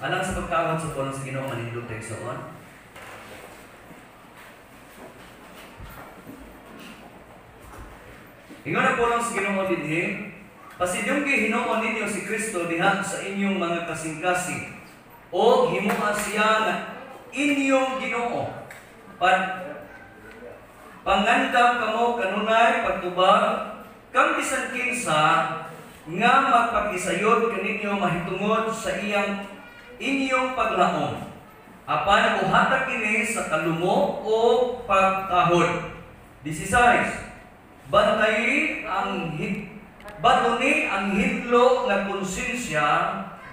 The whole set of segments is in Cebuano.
Alang sa pagkaawat sa pulong sa Ginoo, manindog tayo igsoon. Ingon ang pulong sa Ginoo dinhi, pasidunggi hinuon ninyo si Kristo diha sa inyong mga kasing-kasing o himoa siya nga inyong Ginoo. Pangandam kamo kanunay pagtubag kang bisan kinsa nga magpakisayod kaninyo mahitungod sa iyang inyong paglaom. Apan buhata kini sa kalumo o pagtahod. 16. Bantayi ang batuni ang hinlo nga konsensya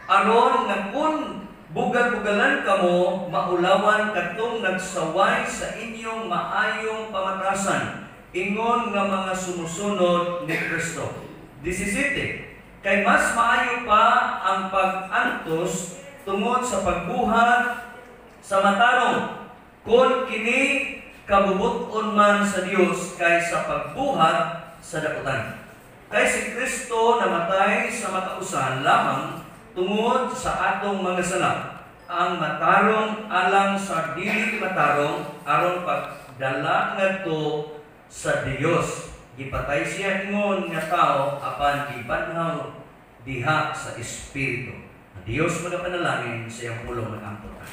aron nga kun bugal-bugalan kamo maulawan kadtong nagsaway sa inyong maayong pamatasan ingon nga mga sumusunod ni Kristo. 17. Kay mas maayo pa ang pag-antos tungod sa pagbuhat sa matarong kun kini kabubut-on man sa Dios kaysa pagbuhat sa dakutan. Kay si Kristo namatay sa makausan lamang tungod sa atong mga sala, ang matarong alang sa dili matarong, aron pagdala ngadto sa Dios. Gipatay siya ingon nga tao, apan gibanhaw diha sa Espiritu. Ang Dios magapanalangin sa iyang pulong, mag-ampo ta.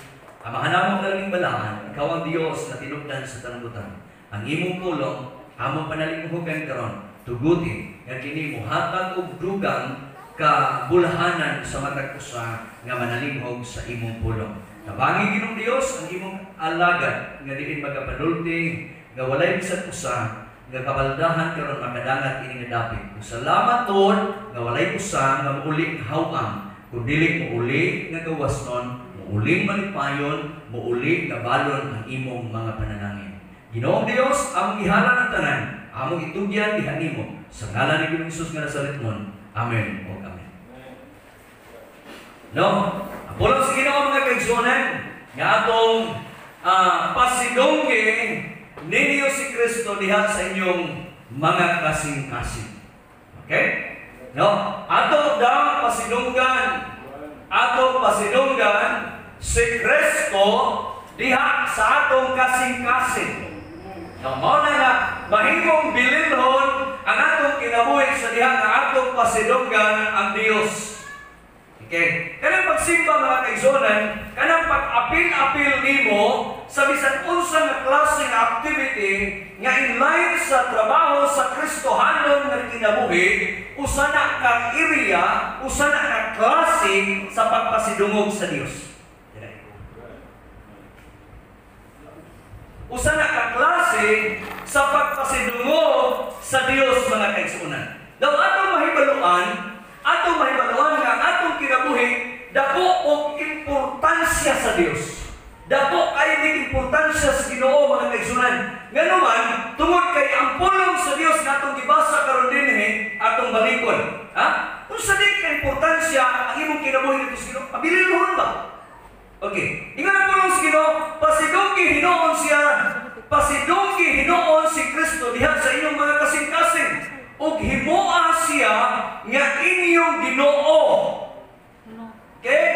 Amahan namo nga labing balaan, ikaw ang Dios nga tinubdan sa tanang butang. Ang imong pulong among panalinghugan karon, tuguti nga kini mohatag og dugang kabulhanan sa matag usa nga manalinghog sa imong pulong. Tabangi, Ginoong Dios, ang imong alagad nga diin magapanulti nga walay bisan usa nga kabaldahan karon makadangat ini nga dapit. Ug salamat Lord nga walay usa nga muuli nga haw-ang, kun dili muuli nga gawasnon, muuling malipayon, muuli nga balon ang imong mga panalangin. Ginoong Dios, among ihalan ang tanan, among itugyan diha nimo sa ngalan ni Ginoong Hesus nga Nazaretnon. Amen o amen. No, ang pulong sa Ginoo, mga kaigsuonan, nga atong pasidunggi ninyo si Kristo diha sa inyong mga kasing-kasing. Okay? No, ato daw pasidunggan, ato pasidunggan si Kristo diha sa atong kasing-kasing. No, mao na nga mahimong bilinhon ang atong kinabuhi sa diha nga atong pasidunggan ang Dios. Okay? Kanang pagsimba, mga kaigsuonan, kanang pag-apil-apil nimo sa bisan unsa nga klase nga activity nga in line sa trabaho sa Kristohanon nga kinabuhi, usa na ka area, usa na ka klase sa pagpasidungog sa Dios. Usa na ka klase sa pagpasidungog sa Dios, mga kaigsuonan. Daw atong mahibaluan nga ang atong kinabuhi dako og importansya sa Dios. Dako kay ning importansya sa Ginoo, mga kaigsuonan. Nganuman, tungod kay ang pulong sa Dios nga atong gibasa karon dinhi, atong balikon. Ha? Unsa din ka importansya ang imong kinabuhi ngadto sa Ginoo? Pabililhon ba? Okay. Ingon ang pulong sa Ginoo, pasidunggi hinuon siya, pasidunggi hinuon si Kristo diha sa inyong mga kasing-kasing ug himoa siya nga inyong Ginoo. Okay?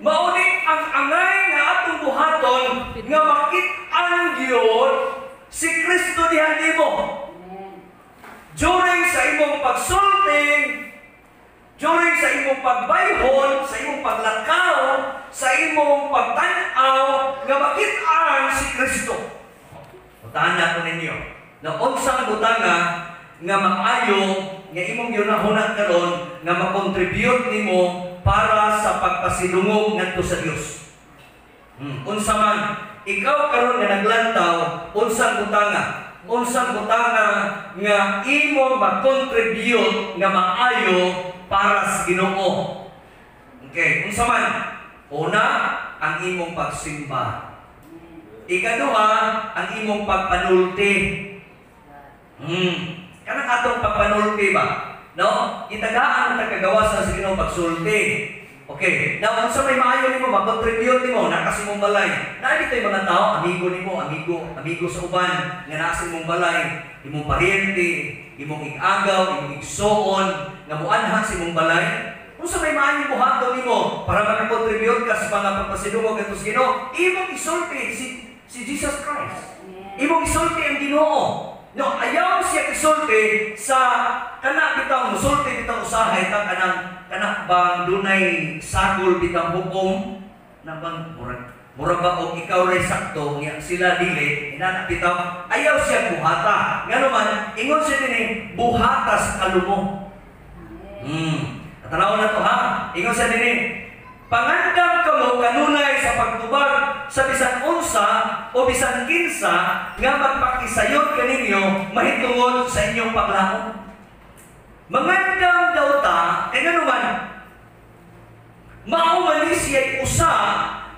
Mao ni ang angay nga atong buhaton nga makit-an gyud si Kristo diha nimo. During sa imong pagsulti, during sa imong pagbayhon, sa imong paglakaw, sa imong pagtan-aw, nga makit-an si Kristo. Butahan na ko ninyo. Na unsa nga butanga nga maayo nga imong gihunahuna karon nga makontribute nimo para sa pagpasidungog ngadto sa Dios. Unsa man ikaw karon nga naglantaw, unsang butanga? Unsang butanga nga imo makontribute nga maayo para sa Ginoo? Okay, unsa man? Una, ang imong pagsimba. Ikaduha, ang imong pagpanulti. Kanang atong pagpanulti ba? No? Itagaan ang kagawasan sa Ginoo pagsulti. Okay. Now, unsa may maayo nimo, makontribute nimo, naa sa imong balay. Naa dito'y mga tao, amigo nimo, amigo sa uban, nga naa sa imong balay, imong paryente, imong ig-agaw, imong igsuon, nga muanha sa imong balay. Unsa may maayong buhaton nimo para makakontribute ka sa mga pagpasidungog ngadto sa Ginoo? Imong isulti si Jesus Christ. Imong isulti ang Ginoo. No, ayaw siya isulti sa kana bitaw musulti bitaw usahay ta kanang kana bang dunay sagol bitaw hukom na bang murag murag ba og ikaw ray sakto nya sila dili inana bitaw, ayaw siya buhata. Ngano man ingon siya dinhi, buhata sa kalumo. Tanaw na to ha. Ingon siya dinhi, pangandam kamo kanunay sa pagtubag sa bisan unsa o bisan kinsa nga magpakisayod kaninyo mahitungod sa inyong paglaom. Mangandam daw ta, kay ngano man mao man ni siya usa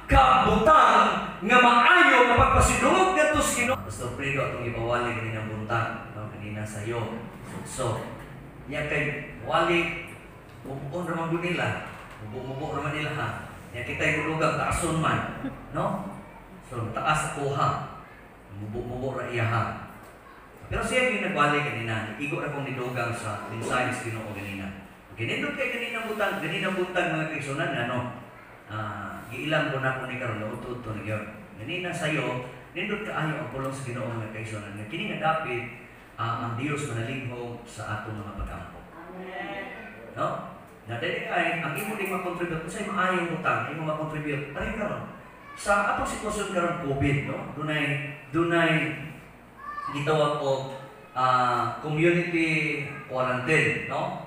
ka butang nga maayo nga pagpasidungog ngadto sa Ginoo. Pastor Fredo atong ipawali kaninang buntag, no, kanina sayo. So, nya kay wali mubuon ra man gud nila. Mubo-mubo ra man nila ha. Nya kita'y gulugang taason man, no? So taas ako ha. Mubo-mubo ra iya ha. Pero siya yung nagwali kanina, igo ra kong nidugang sa mensahe sa Ginoo kanina. Ginindot kay kaninang buntag mga kaigsunan ano. Giilang ko na ko ni karon nauto-uto na gyud. Ganina sayo, nindot kaayo ang pulong sa Ginoo mga kaigsunan. Nga kini nga dapit ang Dios manalinghog sa atong mga pagampo. No? Na dili ay ang imo ding makontribute unsay maayong butang imo makontribute pareho karon sa atong sitwasyon karon COVID, no, dunay dunay gitawag og community quarantine, no,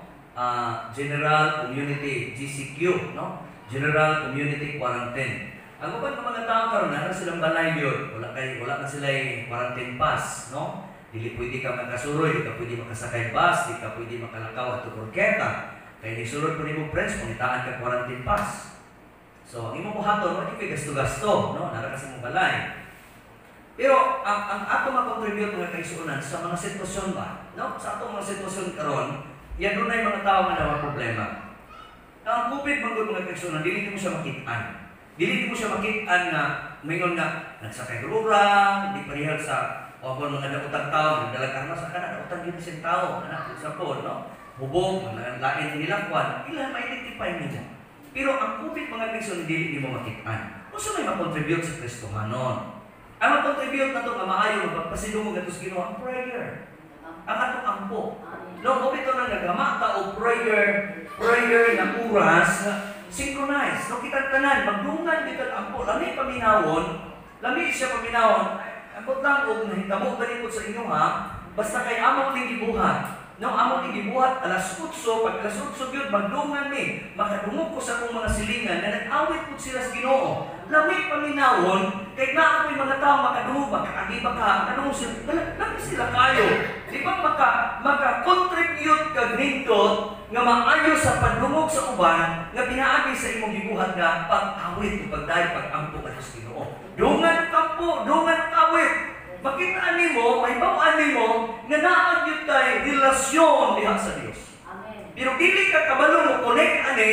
general community GCQ, no, general community quarantine. Ang uban ng mga tao karon naa silang balay yun, wala kay wala na sila quarantine pass, no, dili pwede ka makasuroy, di ka pwede makasakay bus, di ka pwede makalakaw adto Korketa. Kay nisulod po nimo friends, pangitaan ka quarantine pass. So, ang imong buhaton, wala gyud gasto-gasto, no? Nara ka sa imong balay. Pero ang ato makontribute mga kaigsuonan sa mga sitwasyon ba, no? Sa atong mga sitwasyon karon, yan dunay mga tao nga naa problema. Ang COVID man gud mga kaigsuonan, dili mo siya makit-an. Dili mo siya makit-an nga mingon nga nagsakay rurang, di parehal sa o mga daotang tao, nagdalag armas sa kana daotang gyud siyang tao, anak sa po, no? Hubog, mga lain nilakwan, ilan ma-identify nimo. Pero ang COVID mga kaigsuonan, dili nimo makit-an. Unsa may makontribute sa Kristohanon? Ang makontribute na to nga maayo magpasidungog ngadto sa Ginoo ang prayer. Ang atong ampo. No, mo bitaw na nagama ta og prayer, prayer nga oras nga synchronize. No, kitang tanan magdungan bitaw ampo, lami paminawon, lami siya paminawon. Ambot lang og nahitabo gani pud sa inyo ha, basta kay among ning gibuhat. No, among ning gibuhat alas 8, pag alas 8 gyud magdungan mi, makadungog ko sa akong mga silingan na nag-awit pud sila sa Ginoo. Lami paminawon kay naa po'y mga tao makadungog, makakagiba ka, makadungog sila, lami sila kayo. Di ba maka-contribute kag nindot nga maayo sa pandungog sa uban nga pinaagi sa imong gibuhat nga pag-awit ug pagdayeg pag-ampo ngadto sa Ginoo. Dungan kampo, dungan awit. Makita nimo, mahibaw-an nimo nga naa gyud tay relasyon diha sa Dios. Amen. Pero dili ka kabalo mo connect ani,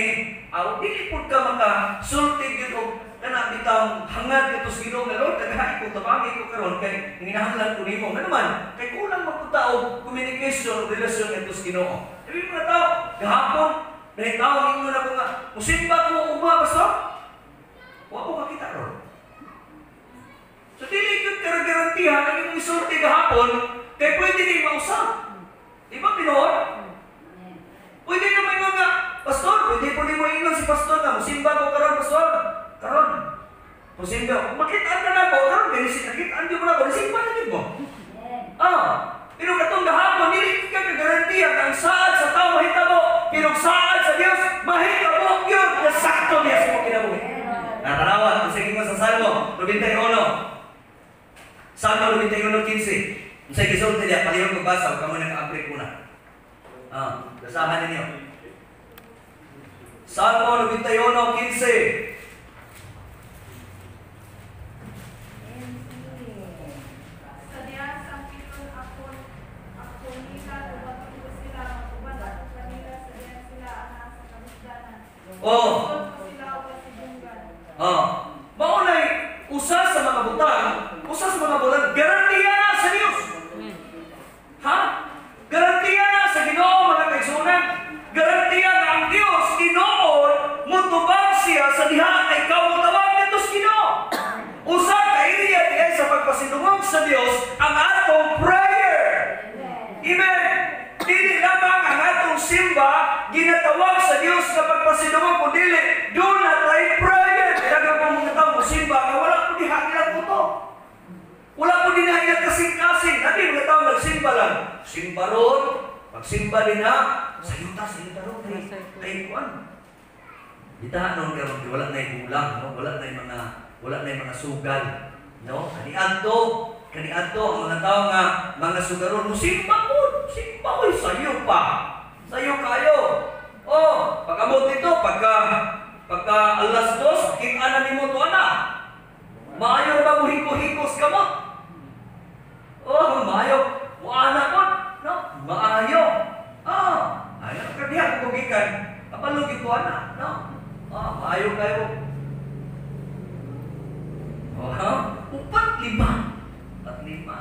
aw dili pud ka makasulti gyud og kana bitang hangad ngadto sa Ginoo nga Lord, daghahi ko, tabangi ko karon kay nginahanglan ko nimo. Ngano man kay kulang man pud ta og communication o relasyon ngadto sa Ginoo. Dili mga tao gahapon nahitaw ningon ako nga musimba ko ugma, pastor. Wa ko makita ron. So dili gyud ka garantiya ang imong isulti gahapon kay pwede ni mausap. Di ba tinuod? Pwede na may nga, pastor, pwede po nimo ingon si pastor nga musimba ko karon, pastor. Karon. Musimba, makita ka na ko karon kay nakitaan gyud mo na ko, simba na gyud mo. Pero katong gahapon dili ka garantiya nga ang saad sa tao mahitabo, pero ang saad sa Dios mahitabo gyud nga sakto niya sa imong kinabuhi. Natanawa, kung sige mo sa Salmo 91. Salmo 91:15. Unsay gisulti diya, palihog magbasa, ug kamo naka-break muna. Basahan ninyo. Salmo 91:15. Sa diha sa piton ako ako nila dumating ko sila uban ako kanila sa diha sila ana sa kabusdanan. Oh. Sulod ko sila og kasidunggan. Mao nay usa sa mga butang, usa sa mga butang garantiya na sa Dios. Ha? Garantiya na sa Ginoo mga kaigsuonan. Garantiya na ang Dios Ginoo Dios nga pagpasidungog kung dili duna tay prayer. Daghang pong mga tao mosimba nga wala po diha ilang puto. Wala po din ilang kasing-kasing. Nadi mga tao nagsimba lang. Simba ron, pagsimba din ha, sayuta, sayuta ron. Kay kuan. Bitahan noon karon wala na gulang, no? Wala na mga sugal, no? Kaniadto ang mga tao nga mga sugaron musimba po, simba oy sayo pa. Sayo kayo. Oh, pag-abot nito pagka pagka 2:00, kita na nimo to ana. Maayo ba mo hiko-hikos ka mo? Oh, maayo. Muana ko, no? Maayo. Ah, ayo ka diha kung gikan. Kabalo gyud ko ana, no? Ah, maayo kayo. Oh, ha? Upat lima. Upat lima.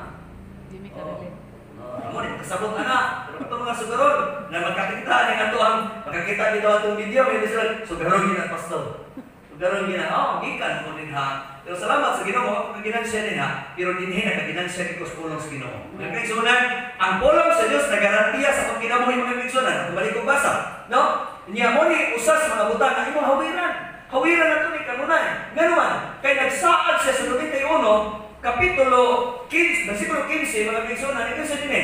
Di mi ka-relate. Oh, amo ni kasabot ana. Pero ito mga sugaron na magkakita ni ato ang makakita nito atong video may sila sugaron gina, pastor. Sugaron gina. Oh, gikan mo din ha. Pero salamat sa Ginoo ako kaginansya din ha. Pero dinhi nakaginansya ko sa pulong sa Ginoo. Mga kaigsuonan, ang pulong sa Dios nagarantiya sa atong kinabuhi, mga kaigsuonan. Kung balik kong basa, no? Niya mo ni usas mga butang nga imong hawiran. Hawiran na to ni kanunay. Ngano man, kay nagsaad siya sa 91 kapitulo 15, versikulo 15, mga kaigsuonan, ito sa dinhi.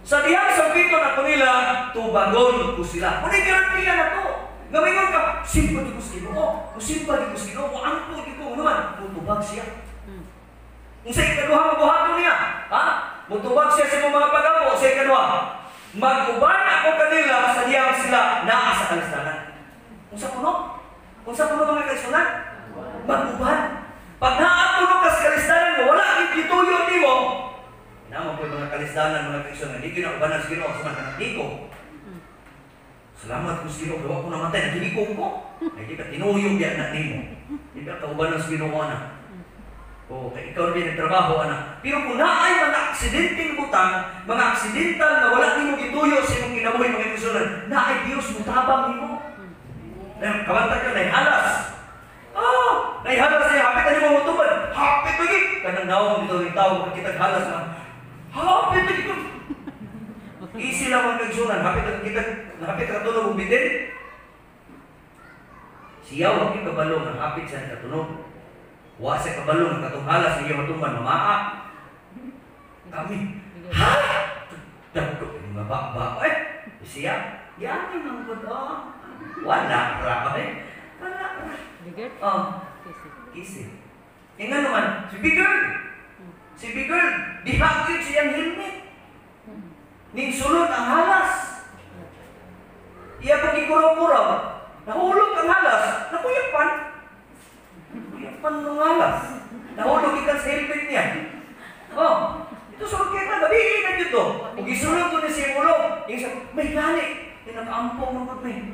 Sa dihang sampiton ako nila, tubagon ko sila. Muna garantiya na to. Nga maingon ka, simba di ko sa Ginoo, simba di ko sa Ginoo, moampo di ko, ano man, mutubag siya. Kung sa ikaduha mabuhaton niya, ha? Mutubag siya sa imong mga pag-ampo, sa ikaduha. Mag-uban ako kanila sa dihang sila naa sa kalisdanan. Unsa kuno? Unsa kuno, mga kaigsuonan? Mag-uban. Pag naa kuno ka sa kalisdanan mo, wala gid gituyo nimo. Namo po mga kalisdanan, mga kaigsuonan, di gyud na ubanan sa Ginoo sa mga ko. Salamat ko sa Ginoo, kay wa ko namatay, naghilikog ko. Ay di ka tinuyo biya na nimo. Di ba ka ubanan sa Ginoo ana? O, kay ikaw rin nagtrabaho ana. Pero kung naay mga aksidenteng butang, mga aksidental na wala nimo gituyo sa imong kinabuhi, mga kaigsuonan, naay Dios mutabang nimo. Na kawanta ka halas. Oh, halas niya hapit na nimo motubad. Hapit lagi. Kanang naong dito ng tao makita halas na. Hapit lagi ko. Easy lang, mga kaigsuonan, hapit na kita, hapit ka tunog og bitin. Siya wa gyud kabalo nga hapit siya nakatunog. Wa siya kabalo nga katong halas niya matuman mamaa. Kami, ha? Dagko mga ba eh. Siya, yan yung mga oh. Wala ra eh. Wala ra. Bigger? Oh, Kisi. Easy. Yung nga naman, si Bigger. Si Bigger, diha gyud siyang helmet. Ning sulod ang halas. Iya pag gikuraw-kuraw, nahulog ang halas, nakuyapan. Nakuyapan ng halas. Nahulog ikan sa helmet niya. Oh, ito sulod kaya na, gabi na dito. Kung gisulod to ni siya ulo, yung sa, may gani, tinakaampo mo may.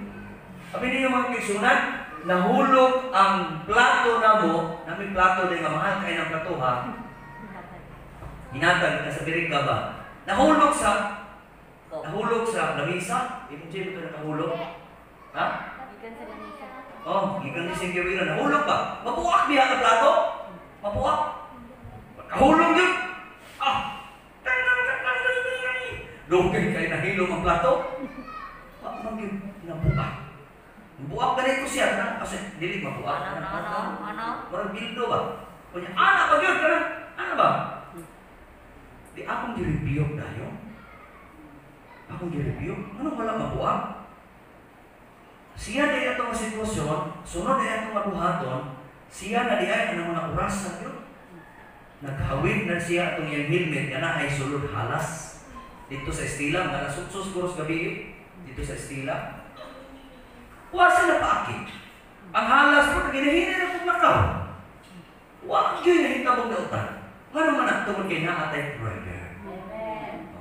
Sabi ninyo, mga kaigsuonan, nahulog ang plato na mo, namin plato din nga mahal kay ng plato ha. Hinatag ka sa birika ba? Nahulog sa lamisa. Imong ito nakahulog. Ha? Gikan sa lamisa. Oh, gikan ni siyang gawin nahulog ba? Mapuak diha ang plato? Mapuak. Kahulog yun. Ah. Lugay kay nahilom ang plato. Wa man gyud nabuak. Buak ganito siya na kasi dili mabuak. Ano, ano, ano? Murag bildo ba? Kunya ana pa gyud kana. Ana ba? Di akong gi-review dayon. Akong gi-review. Ano wala mabuak? Siya di atong sitwasyon, sunod di atong mabuhaton, siya na di ay ang mga orasan yun. Naghawid na siya atong iyang helmet, nga na ay sulod halas. Dito sa Estila, mga alas 8 siguro sa gabi, dito sa Estila. Wa siya napaakit. Ang halas po, naginahina na pong lakaw. Wa gyud nahitabong dautan. Nga naman ang tungod kay naa tay prayer.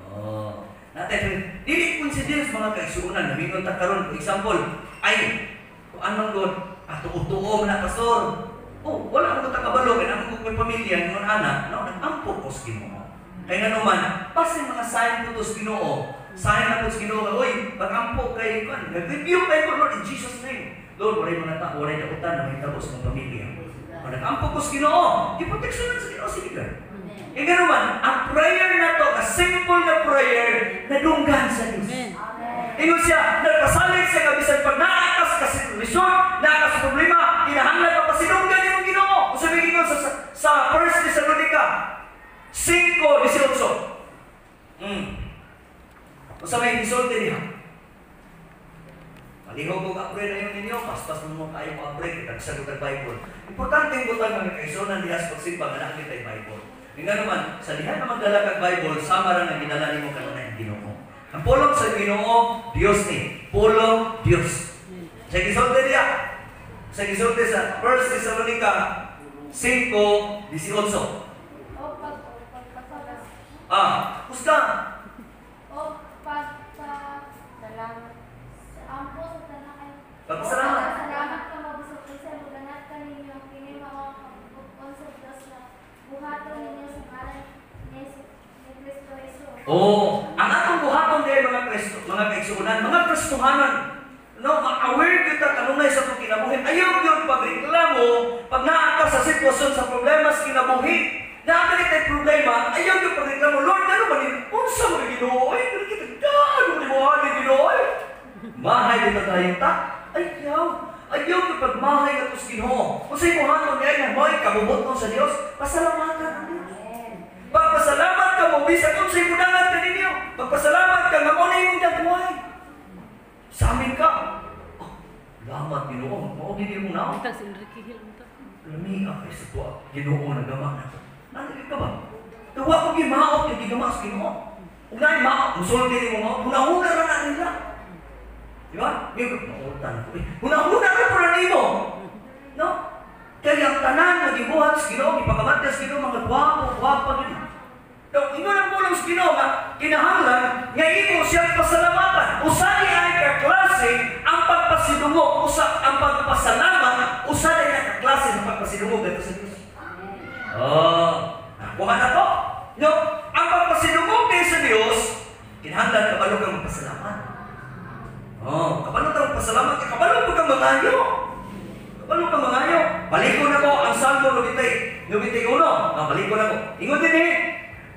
Oh. Naa tay prayer. Dili coincidence, mga kaigsuonan, namingon ta karon, for example, ay kuan man god, ato utuo man na pastor. Oh, wala ko ta kabalo kay namo ko pamilya ngon ana, no, nag-ampo ko sa Ginoo. Kay ngano man, basin mga sign ko to sa Ginoo. Sign na ko sa Ginoo nga, oy, pag-ampo kay kuan, nag-review kay ko, Lord, in Jesus' name. Lord, walay mga tao, walay dautan na mahitabo sa mga pamilya. O, nag-ampo ko sa Ginoo, giproteksyonan sa Ginoo sige ka. Kay ngano man, ang prayer na to, a simple na prayer, nadunggan sa Diyos. Amen. Ingon siya, nagpasalig siya nga bisan pag naa ka sa lisod, naa ka sa problema, kinahanglan mapasidunggan imong Ginoo. Unsa may giingon sa 1 Thessalonica 5:18? Unsa may gisulti niya? Palihog og upgrade na yun ninyo, paspas mo kayo mo upgrade, kita sa kag Bible. Importante yung butang, mga kaigsuonan, diha sa pagsimba nga naa kitay Bible. Nga naman, sa diha nga magdala kag Bible, sama ra nga gidala nimo kanunay ang Ginoo. Ang pulong sa Ginoo, Dios ni. Pulong Dios. Sa gisulti diha, sa gisulti sa 1 Thessalonica 5:18. O pag pagpasalas. Ah, kusga. O pagpa Salamat. Ampo sa tanan kay Pagpasalamat. Salamat ka mabusog sa muganat kaninyo, kini mao ang kabubut-on sa Dios nga buhaton ninyo sa ngalan ni Kristo Jesus. Oh, ang atong buhaton diri, mga Kristo, mga kaigsuonan, mga Kristohanan, no, ma-aware kita kanunay sa atong kinabuhi. Ayaw gyud pagreklamo pag naa ka sa sitwasyon sa problema sa kinabuhi. Naa ka tay problema, ayaw gyud pagreklamo, "Lord, ano man ni? Unsa man ni, Ginoo? Ay, pero kita gano ni mo ani, Ginoo? Ay." Mahay dito tayo ta. Ayaw. Ayaw gyud pagmahay ngadto sa Ginoo. Unsay buhaton niya nga mo'y kabubut-on sa Dios? Pasalamatan ang Dios. Pagpasalamat ka mo, bisan unsay mudangan ka ninyo. Pagpasalamat ka nga mao na imong dagway. Sa amin ka. Oh, salamat, Ginoo, mao gid imong naon. Unta si Enrique Hill unta. Lami kay sa tuwa. Ginoo nagama na to. Ano ka ba? Tuwa ko gimaot yung gigama sa Ginoo. Ug naay maot, musulti nimo maot, hunahuna ra na nila. Di ba? Yung mautan ko. Eh. Hunahuna ra pud na nimo. No? Kaya ang tanan nga gibuhat sa Ginoo, gipakamatya sa Ginoo, mga gwapo, gwapa gid. No, ingon ang pulong sa Ginoo nga kinahanglan nga imo siyang pasalamatan. Usa ni ay kaklase ang pagpasidungog, usa ang pagpasalamat, usa ni ay kaklase sa pagpasidungog ngadto sa Dios. Oh, nakuha na to. No, ang pagpasidungog din sa Dios, kinahanglan kabalo kang magpasalamat. Oh, kabalo kang magpasalamat, kabalo pa kang mangayo. Kabalo kang mangayo. Baliko na ko ang Salmo 91. Ah, baliko na ko. Ingon din eh,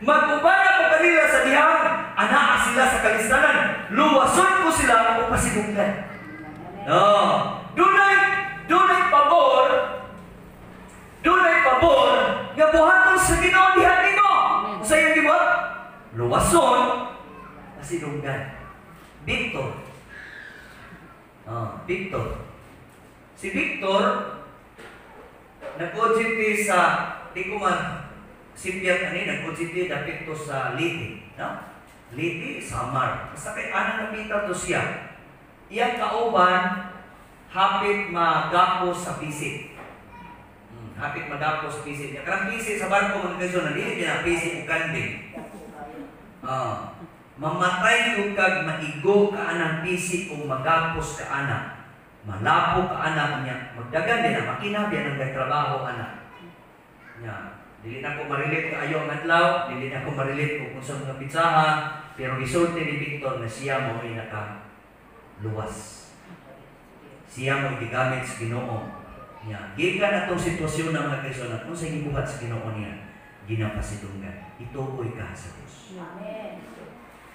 "Mag-uban ako kanila sa dihang anaa sila sa kalistanan. Luwason ko sila o pasidunggan." No. Dunay pabor, dunay pabor nga buhaton sa Ginoo diha nimo. Sa iyang gibuhat? Luwason, pasidunggan. Victor. Oh, Victor. Si Victor nag-OJT sa, di ko man sipyat ani, nag-OJT dapit to sa Leyte, no? Leyte, Samar. Basta kay ana napita to siya. Iyang kauban hapit magapo sa pisit. Hapit magapo sa pisit. Ya karang pisit sa barko, mga kaigsoon, dili na pisit ug kanding. Ah, mamatay ko kag maigo ka anang pisit kung magapos ka ana. Malapo ka anak niya. Magdagan din na makina biya nang trabaho ana. Nya, dili na ko ma-relate kaayo ang adlaw, dili na ko ma-relate kung unsa mga pitsaha, pero gisulti ni Victor na siya mo ay naka luwas. Siya mo gigamit sa Ginoo. Nya, gikan atong sitwasyon ng mga kaigsoon, kung sa gibuhat sa Ginoo niya, ginapasidunggan. Ituboy ka sa Dios. Amen.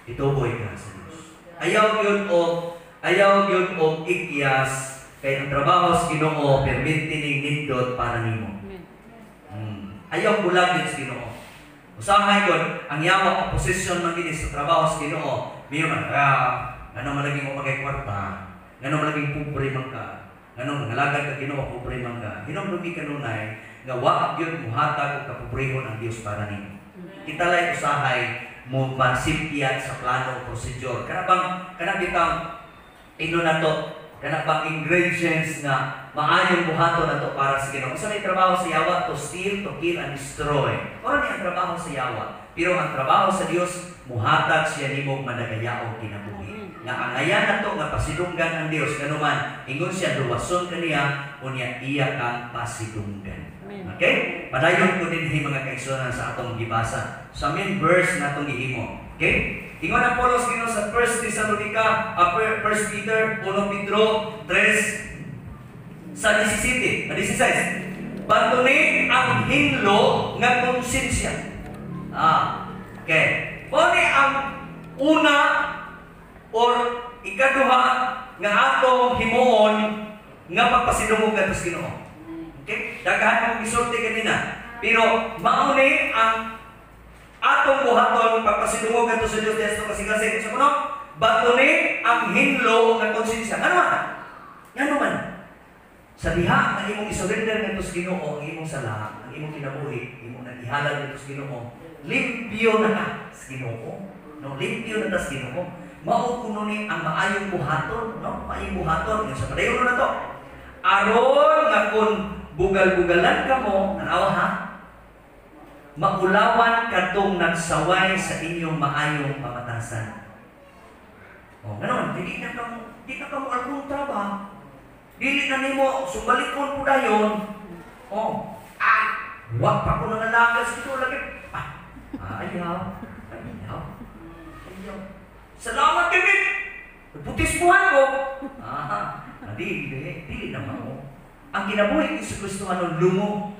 Ituboy ka sa Dios. Ayaw gyud og ikyas kay ang trabaho sa Ginoo perminti ning nindot para nimo. Amen. Ayaw bulag yun sa Ginoo. Usahay yun, ang yawa opposition man gini sa trabaho sa Ginoo. Miyo man, ah, ngano man laging umagay kwarta, ngano man laging pobre man ka, ngano ngalagad ka Ginoo, pobre man ka. Hinumdumi kanunay nga wa gyud muhatag og kapobrehon ang Dios para nimo. Kita lay usahay mo masipyat sa plano o procedure. Kana bitang ino na to, kana bang ingredients nga maayong buhaton na to para sa Ginoo. Unsa may trabaho sa yawa? To steal, to kill, and destroy. Ora ni ang trabaho sa yawa. Pero ang trabaho sa Dios, muhatag siya nimo managayaong kinabuhi. Nga angayan nato nga pasidunggan ang Dios, nganuman ingon siya luwason kaniya, unya iya kang pasidunggan. Amen. Okay? Padayon ko dinhi, mga kaigsuonan, sa atong gibasa. Sa main verse na atong gihimo. Okay? Ingon ang pulong Ginoo sa 1 Thessalonica, 1 Peter, 1 Pedro 3 sa 17, 16. Bantuni ang hinlo nga konsensya. Ah, okay. Mao ni ang una or Ikaduha nga atong himuon nga pagpasidungog ngadto sa Ginoo. Okay? Daghan akong gisulti kanina. Pero mao ni ang atong buhaton pagpasidungog ngadto sa Dios diha sa kasing-kasing. Sa kuno, batuni ang hinlo nga konsensya. Ngano man? Ngano man? Sa diha nga imong isurrender ngadto sa Ginoo ang imong sala, ang imong kinabuhi, imong nag-ihalad ngadto sa Ginoo, limpyo na ka sa Ginoo. No, limpyo na ta sa Ginoo. Mao kuno ni ang maayong buhaton, no? Maayong buhaton sa padayon na to. Aron nga kun bugal-bugalan kamo, tanawa ha, maulawan kadtong nagsaway sa inyong maayong pamatasan. O, ganoon, di na kamo alkontra ba? Dili na nimo subalikon po dayon. O, wa pa ko nangalagas dito lagi. Ayaw, ayaw. Ayaw. Salamat kay gid. Butismuhan ko. Dili, dili naman mo. Ang kinabuhi ni Jesu Kristo ano, lumo.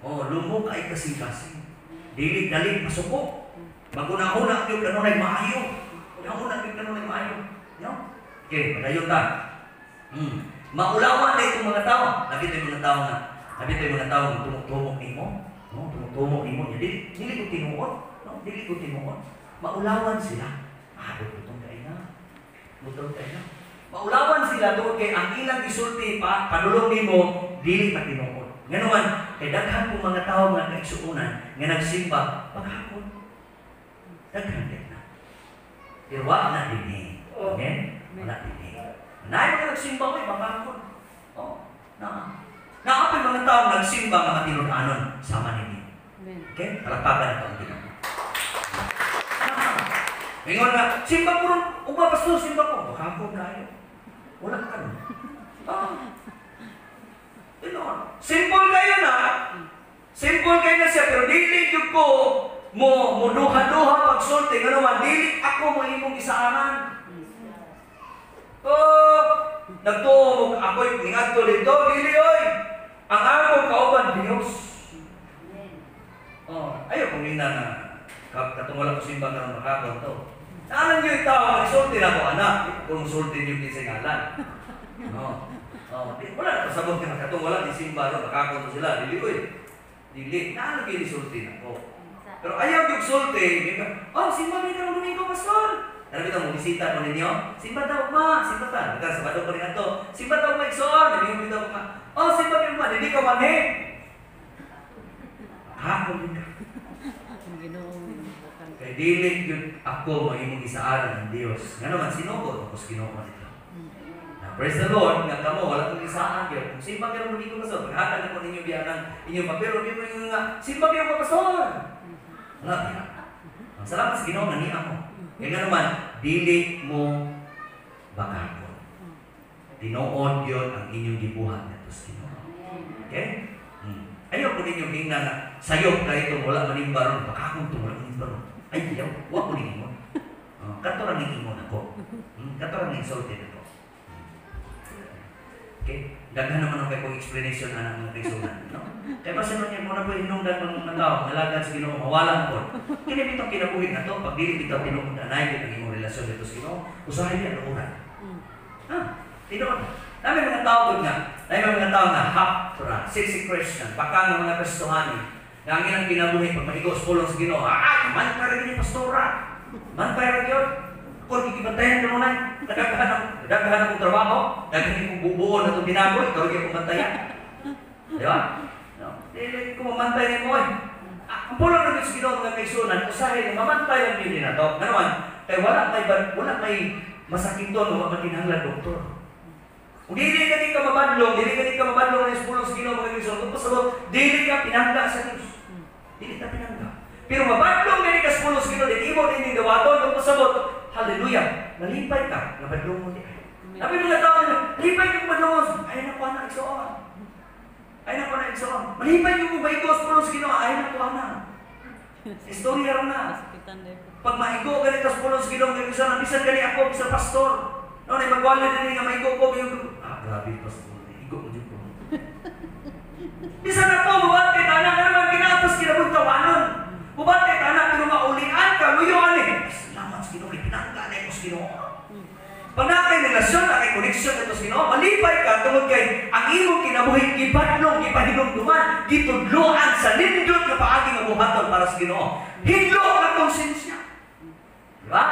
Oh, lumo kay kasing-kasing. Dili dali masuko. Maguna-una gyud kanunay maayo. Una-una gyud kanunay maayo. No? Okay, padayon ta. Maulawan na itong mga tao. Nabito yung mga tao nga. Nabito yung mga tao nga tumok-tumok nimo. No, tumok-tumok nimo. Dili, dili ko tinuod. No, dili ko tinuod. Maulawan sila. Butong kay na. Butong kay na. Maulawan sila tungod kay ang ilang gisulti pa padulong nimo dili matinuod. Ngano man kay daghan kong mga tawo nga kaigsuonan nga nagsimba paghapon. Daghan kay na. Pero wa na dinhi. Amen? Wala dinhi. Naay mga nagsimba oy paghapon. Oh, naa. Naa pay mga tawo nagsimba nga matinud-anon sama ninyo. Amen. Okay? Palakpakan nato ang Ginoo. Ingon nga, simba ko ron, ugma pastor, simba ko. Paghapon kayo. Wala ka nun. Tinuod. Simple kayo na. Simple kayo na siya, pero dili jud ko mo muduha-duha pagsulti. Ngano man, dili ako mo imong isaaran. Oh, nagtuo mo ako'y ningadto dito, dili oy. Ang akong kauban Dios. Oh, ayaw kong ina na katong wala ko simba karon makakon to. Naalang niyo yung tao, magsulti na ako, anak. Kung sulti niyo din sa ngalan. No. Oh, di, wala na pasabot ka katong wala di simba ron, makakon to sila. Dili oy. Dili, naalang niyo sulti na ako. Pero ayaw yung sulti, oh, simba mi karong Domingo, pastor. Ano bitaw mo bisita ko ninyo? Simba daw ma, simba ta. Bitaw Sabado ko rin ato. Simba daw ma igsoon, dili bitaw ma. Oh, simba mi ma, dili ka manhe. Hakon din ka. Kay dili gyud ako mahimong isaaran ng Dios. Ngano man sinugod ako sa Ginoo nito. Now, praise the Lord nga kamo wala kong isaan gyud. Kung simba karon Domingo pastor, paghatag ako ninyo biya ng inyong papel, di mo nga simba kayo pastor. Wala biya. Ang salamat sa Ginoo nga niya mo. Kaya nga naman, dili mo bakakon. Tinuod yun ang inyong gibuhat ngadto sa Ginoo. Okay? Ayaw ko ninyo hingna nga sayop kayo itong wala manimba ron, bakakon itong wala manimba ron. Ay, ayaw, wa ko ninyo. Kato ra ning ingon ako. Kato ra ning insulted ako. Okay? Daghan naman ang kay kong explanation ana mga kaigsuonan, no? Kay basta nun niya mo na po hinungdan ng mga tao, ngalagad sa Ginoo, mawalan po. Kini bitong kinabuhi na to, pag dili bitaw tinuod anay gyud ang imong relasyon dito sa Ginoo, usahay niya luoran. Ha? Tinuod. Nami mga tao gud nga, nami mga tao nga half ra, sexy Christian, baka nga mga Kristohanon, nga ang ilang kinabuhi pag maigo sa pulong sa Ginoo, mantay ra gyud ni pastora. Mantay ra gyud. Kung kikibantayan ka muna, daghan akong trabaho, daghan akong bubuon na itong binago, ikaw rin akong bantayan. Di ba? No? Dili ko mamantay ni mo eh. Ang pulong ng Diyos Ginoo mga kaigsuonan, usahay na mamantay ang dili na to. Nga naman, kay wala may masakiton o makinahanglan doktor. Kung dili ka di ka mabadlong, dili ka di ka mabadlong ng pulong sa Ginoo mga kaigsuonan, kung pasabot, dili ka pinangga sa Diyos. Dili ka pinangga. Pero mabadlong dili ka sa pulong sa Ginoo, dili mo din dawaton, kung pasabot, hallelujah, malipay ka, nabadlong mo di ay. Sabi mga tao nila, lipay ka kung badlong. Ay na ko na, igsoon. Ay na ko na, igsoon. Malipay ka kung maigos pulong sa Ginoo, ay na ko na. Istorya ron na. Pag maigo ganito sa pulong sa Ginoo, bisan bisan gani ako, bisan pastor. No, na magwala din nga maigo ko, grabe pastor, igo ko jud ko. Bisan ako, mabati tanan nga naman ginatos kinabuntawanon. Mabati tanan pero maulian ka, luyoan eh. Salamat sa Ginoo, pinangga na ko sa Ginoo. Pag kinabuhi gibadlong, gipahinumduman, gitudloan sa nindot nga paagi nga buhaton para sa Ginoo. Hinlo nga konsensya. Diba?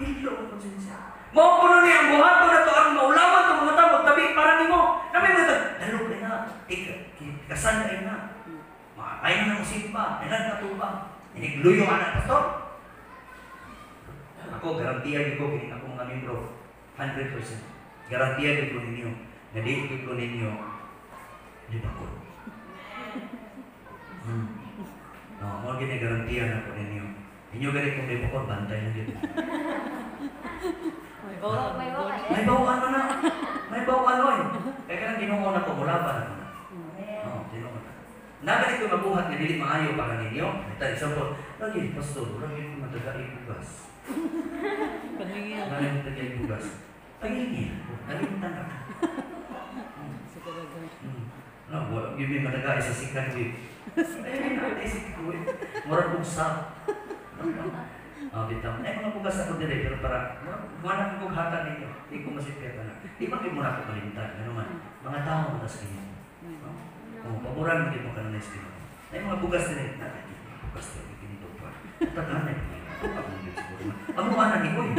Hinlo nga konsensya. Mao kuno ni ang buhaton nato aron maulawan tong mga tao magtabi para nimo. Nami mo dalog kay na, kasan na na. Ay na nang simba, ay na katuba. Inigluyo ka na, pastor. Ako, garantiya ko kini ako mga membro, 100%. Garantiya ko ninyo, na di ko ninyo, di ba ko? No, mo gini garantiya na ko ninyo. Inyo gani kung di ko bantay na dito. May bawaan. May bawaan na. May bawaan oy. Kaya kanang Ginoo na ko mula pa na ko na. No, Ginoo na. Nagalit ko mabuhat nga dili maayo para ninyo. Ito, example, lagi, pastor, lagi ko matagay bugas. Paningin. Lagi matagay bugas. Pangingin ko, nalimtan ka. Sa talaga. No, wala, yun may matagay sa second week. Ay, natin second week. Murag kong sa. Bitaw. Ay, mga bugas ako dire, pero para, wala kong hatag ninyo. Di ko masipyata na. Di ba mo na ako kalimtan? Ano man, mga tao mo sa inyo. No? Oh, paboran mo din mo kanunay sa Ginoo. Ay mga bugas din eh. Bugas din ginto pa. Tagaan na siguro. Amo ana ni koy.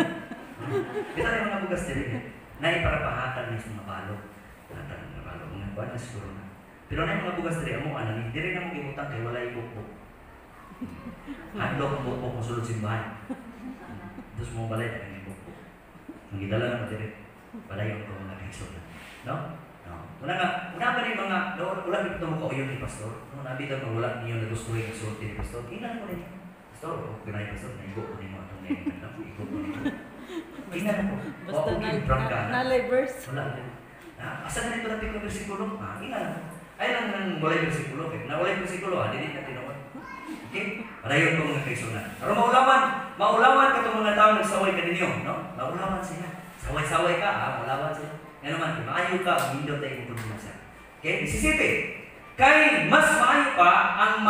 Kita na mga bugas din eh. Nay para pahatag ni sa mga balo. Hatag mga balo mga kuan na siguro na. Pero nay mga bugas diri amo ana ni diri na mo gibutang kay walay bukbuk. Handok ang bukbuk mo sulod simbahan. Dos mo balay ang bukbuk. Ang gidala na mo diri. Balay ang mga kaigsoon. No? No. Una nga, una ba ni mga, wala dito mo kauyon ni pastor? No, nabitaw mo wala niyo nagustuhin ang sulti ni pastor. Tingnan ko ninyo. Pastor, o kinay pastor, naigo ko ninyo atong ngayon. Igo ko ninyo. Tingnan ko. Basta nalay verse. Wala. Asa na ito natin yung bersikulo? Tingnan ko. Ay lang nang walay bersikulo. Na walay bersikulo, dili na tinuod. Okay? Padayon ko mga kaisunan. Pero maulawan, maulawan ka itong mga tao nagsaway ka ninyo. No? Maulawan sila. Saway-saway ka, maulawan sila. Nga naman, kung maayo ka, umindot tayo kung tulungan siya. Okay? Isisipin. Kay mas maayo pa ang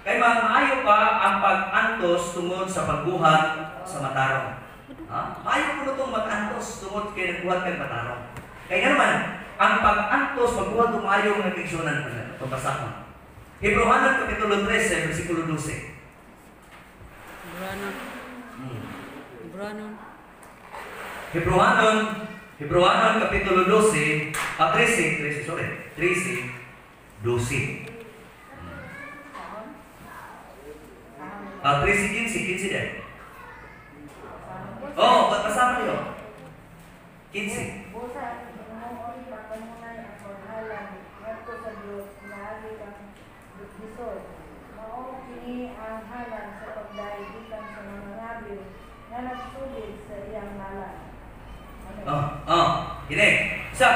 kay mas maayo pa ang pag-antos tungod sa pagbuhat sa matarong. Ha? Maayo po itong mag-antos tungod kay nagbuhat kay matarong. Kaya nga naman, ang pag-antos, pagbuhat ng maayo ng nagkiksunan, pabasa ko. Hebreohanon Kapitulo 13, versikulo 12. Hebreohanon. Hebreohanon. Hebreohanon Kapitulo 12, 13, sorry, 13, 12. 13, 15, 15 din. Oh, kasama niyo. 15. Busa, himuon pa kanunay ang paghalan ngadto sa Dios naagi kang Jesus. Mao kini ang halan sa pagdai gikan sa mga ngabil nga nagsugid sa iyang ngalan. Kini. Sa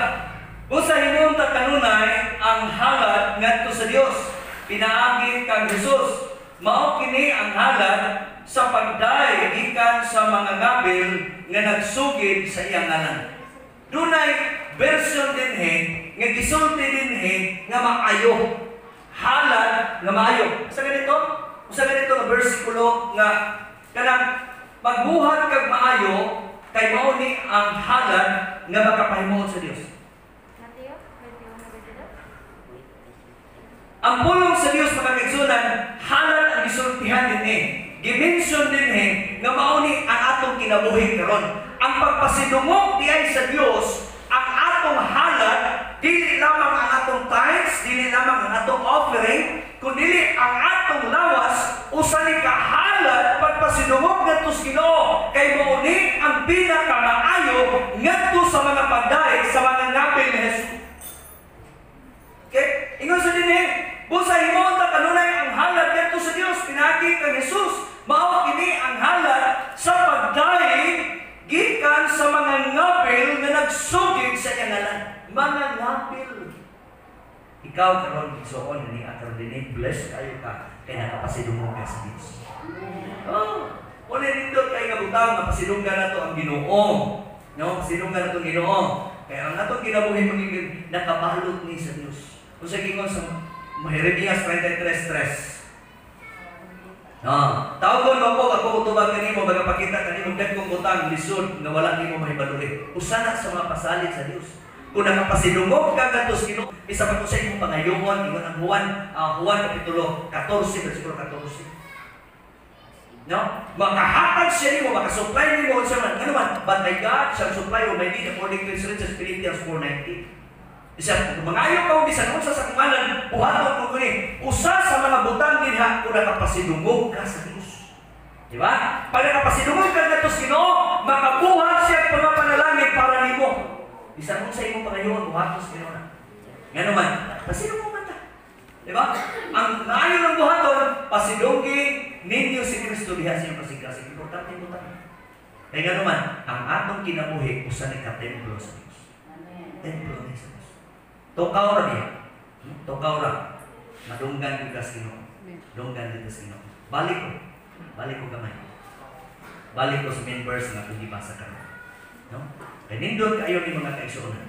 busa himuon ta kanunay ang halad ngadto sa Dios pinaagi kang Jesus. Mao kini ang halad sa pagdai gikan sa mga ngabil nga nagsugid sa iyang ngalan. Dunay version dinhi nga gisulti dinhi nga maayo. Halad nga maayo. Sa ganito nga bersikulo nga kanang pagbuhat kag maayo kay mao ni ang halad nga makapahimuot sa Dios. Ang pulong sa Dios mga kaigsunan, halad ang gisultihan dinhi. Gimension dinhi nga mao ni ang atong kinabuhi karon. Ang pagpasidungog diay sa Dios, ang atong halad, dili lamang ang atong tithes, dili lamang ang atong offering, kundi ang atong lawas usa ni kahalad pagpasidungog ngadto sa Ginoo kay mao ni ang pinakamaayo ngadto sa mga pagdaig sa mga ngapil ni Jesus. Okay? Ingon sa dinhi, busa himuon ta kanunay ang halad ngadto sa Dios pinaagi kang Jesus. Mao kini ang halad sa pagdaig gikan sa mga ngapil nga nagsugid sa iyang ngalan. Mga ngapil. Ikaw karon igsoon ni atong dinhi, bless kayo ka kay nakapasidungog ka sa Dios. Oh, wala nindot kay nga butang mapasidunggan nato ang Ginoo. No, pasidunggan nato ang Ginoo. Kay ang atong kinabuhi magiging nakabalot ni sa Dios. Kung sa gingon sa Jeremias 33:3. No. Tawgon mo ko ako utubag kanimo, magapakita kanimo dagkong butang lisod nga wala nimo mahibaloi. Usa na sa mga pasalig sa Dios. Kung nakapasidungog ka ngadto sa Ginoo, bisan pa kung sa imong pangayoon, ingon ang Juan, Juan kapitulo 14 versikulo 14. No? Makahatag siya nimo, makasupply nimo unsa man, ngano man, but my God shall supply all my need according to His riches, Philippians 4:19. Isa, kung mangayo ka bisan unsa sa ngalan, buhaton ko kini. Usa sa mga butang dinha kung nakapasidungog ka sa Dios. Di ba? Pag nakapasidungog ka ngadto sa Ginoo, makabuhat siya ang mga panalangin para nimo. Bisan unsa imong pangayoon, buhaton sa Ginoo na. Ngano man, pasidungog man ta. Di ba? Ang maayo ng buhaton, pasidunggi ninyo si Kristo diha sa inyong kasing-kasing. Importante butang. Kaya ngano man, ang atong kinabuhi usa ni ka templo sa Dios. Templo ni sa Dios. Tukaw ra diha. Tukaw ra. Madunggan gyud ka sa Ginoo. Dunggan gyud ka sa Ginoo. Balik ko. Balik ko gamay. Balik ko sa main verse nga akong gibasa karon. No? Kay nindot kaayo ni mga kaigsuonan.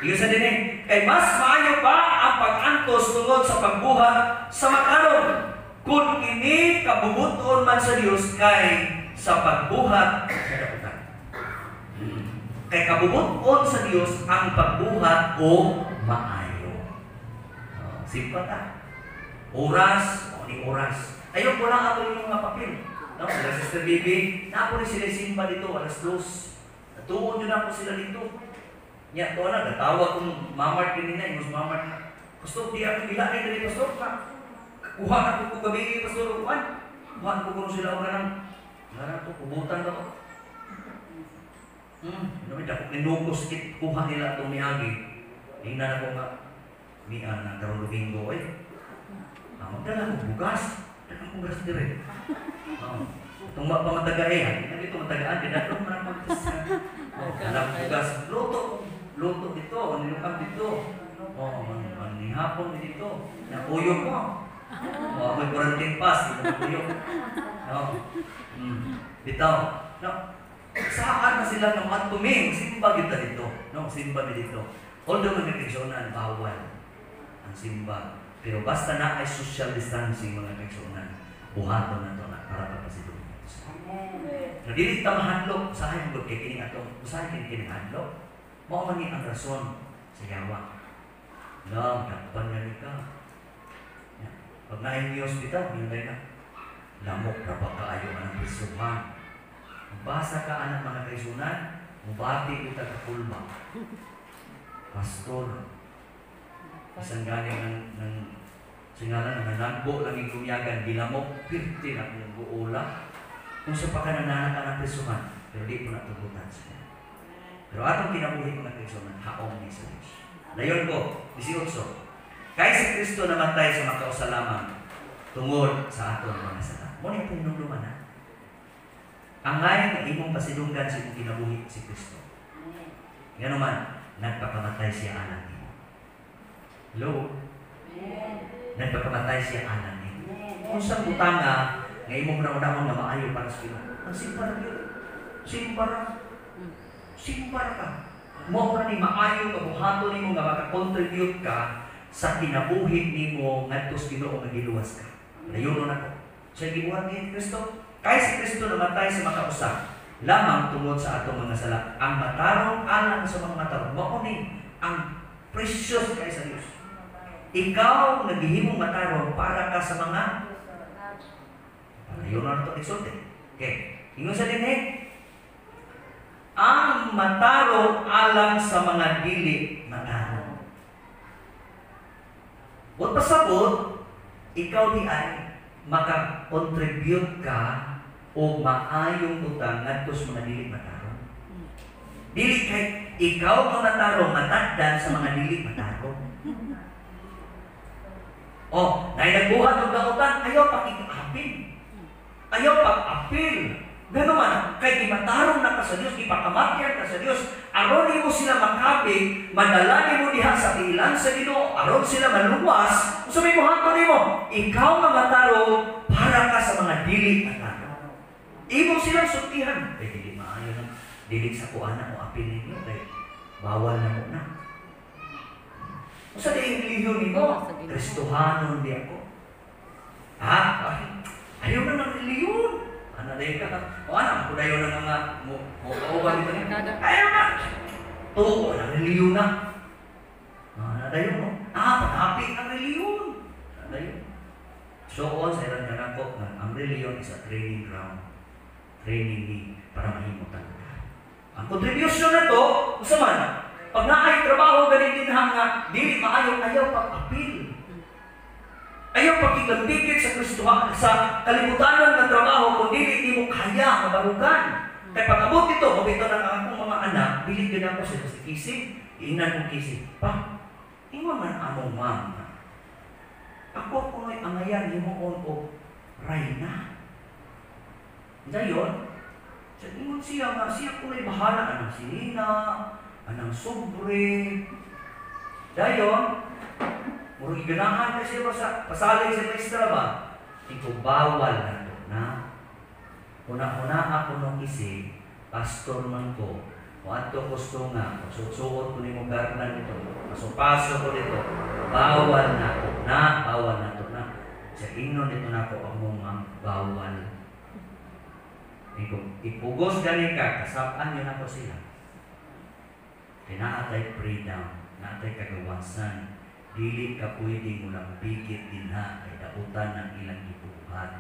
Ingon sa dinhi, kay mas maayo pa ang pag-antos tungod sa pagbuhat sa matarong kung kini kabubuton man sa Dios kay sa pagbuhat sa daputan. Kay kabubuton sa Dios ang pagbuhat o maayo. Simpa ta. Oras, o ni oras. Ayaw ko lang ako yung mga papel. No, sila Sister Bibi, na ako ni sila simba dito, alas 2. Natuon yun ako sila dito. Nya, to na, natawag kong mamart din nila, ingos mamart na. Pastor, di ako gilain dali, Pastor. Kuha na ko gabi, Pastor, kuhan. Kuha ko kuno sila og kanang, nga to, kubutan na to. Ano may dako ni nukos kit kuha nila itong miagi. Tingnan ako nga, mian na karong Domingo, eh. Magdala ko bugas. Dala ko bugas dire. Itong pamatagae, hindi na dito matagaan, dinadlo man ang pagkas. Dala ko bugas. Luto, luto dito, nilukam dito. Oh, manihapon dito. Nakuyog mo. Oh, may quarantine pass, dito nakuyog. No. Bitaw. No. Saan na sila ng matuming? Simba kita dito. No, simba dito. Although mga kaigsuonan, bawal ang simba. Pero basta na ay social distancing mga kaigsuonan, buhaton na to na para papasidungog. Na dili ta mahadlok, usahay man gud kay kini atong usahay kini kini hadlok. Mao man ni ang rason sa yawa. No, dakpan nga ni ka. Pag naay ni hospital, yun na. Lamok ra ba kaayo ang prisuhan? Basa ka anak mga kaigsuonan, mubati kita ka kulba. Pastor, isang galing ng singalan, nanagbo lang yung kumyagan, gilamok, 50 na kung buola. Kung sa pakanananak ka ng prisuhan, pero di ko natugutan siya. Pero atong kinabuhi mga kaigsuonan, haong ni sa Diyos. Dayon ko, 18. Kay si Kristo namatay sa makausa lamang tungod sa atong mga sala. Mo ni itong hinumduman ha. Angay nga imong pasidunggan sa imong kinabuhi si Kristo. Ngano man, nagpakamatay siya alang nimo. Hello? Nagpakamatay siya alang nimo. Unsang butanga nga imong naunahon nga maayo para sa Ginoo? Ang simba ra gyud. Simba ra. Simba ra ka. Mao ra ni maayo nga buhaton nimo nga maka-contribute ka sa kinabuhi nimo ngadto sa Ginoo nga giluwas ka. Dayon nako. Sa gibuhat ni Kristo, kay si Kristo namatay sa makausa lamang tungod sa atong mga sala. Ang matarong alang sa mga matarong, mao ni ang precious kay sa Dios. Ikaw naghihimong matarong para ka sa mga palayon na ito igsulti. Okay. Ingon sa dinhi, ang matarong alang sa mga dili matarong. Huwag pasabot, ikaw di ay maka-contribute ka o maayong utang ngadto sa mga dili matarong. Dili kay ikaw ang matarong matagdan sa mga dili matarong. Oh, naay nagbuhat og dautan, ayaw pakig-apil. Ayaw pag-apil. Gano man, kay gimatarong na ka sa Dios, gipakamatyan ka sa Dios, aron nimo sila makapig, madala nimo diha sa tiilan sa Ginoo, aron sila maluwas. Unsa may buhaton nimo? Ikaw nga matarong para ka sa mga dili matarong. Imo silang sultihan. Kay dili maayo na dili sa kuana o apil ninyo kay bawal na mo na. Unsa di relihiyon nimo? Kristohanon di ako. Ha? Dayon na ng reliyon. Ana dayon ka. O ana ko dayon na nga mo mo kauban dito. Ayaw na. Tuo na reliyon na. Ana dayon no. Ah, paghapi ang reliyon. Ana dayon. So on sa ilang kanako nga ang reliyon is a training ground. Training ni para mahimutan ka. Ang contribution na to, usa man, pag naay trabaho ganin din nga dili maayo, ayaw pag-apil. Ayaw pagkigambigit sa Kristohan sa kalibutanon nga trabaho kung dili nimo kaya mabarugan. Kay pag-abot ito, mabito ng akong mga anak, dili gyud ako sila si Kisi, iingnan kong Kisi. Pa, ingon man among mama. Ako kuno'y angayan himuon og rayna. Dayon, sa ingon siya nga siya kuno'y bahala anang sinina, anang sobre. Dayon, murag ganahan na siya sa pasalig sa maestra ba? Iko bawal na to na. Una-una ako nung isi, pastor man ko, o adto gusto nga, suot-suot ko nimo garnan nito, paso-paso ko dito, bawal na ko na, bawal na to na. Sa ingnon dito na ko ang mong bawal. Iko ipugos gani ka, kasab-an yun ako sila. Kaya naatay freedom, naatay kagawasan, dili ka pwede mulang bigit dinha kay dautan ng ilang gibuhat.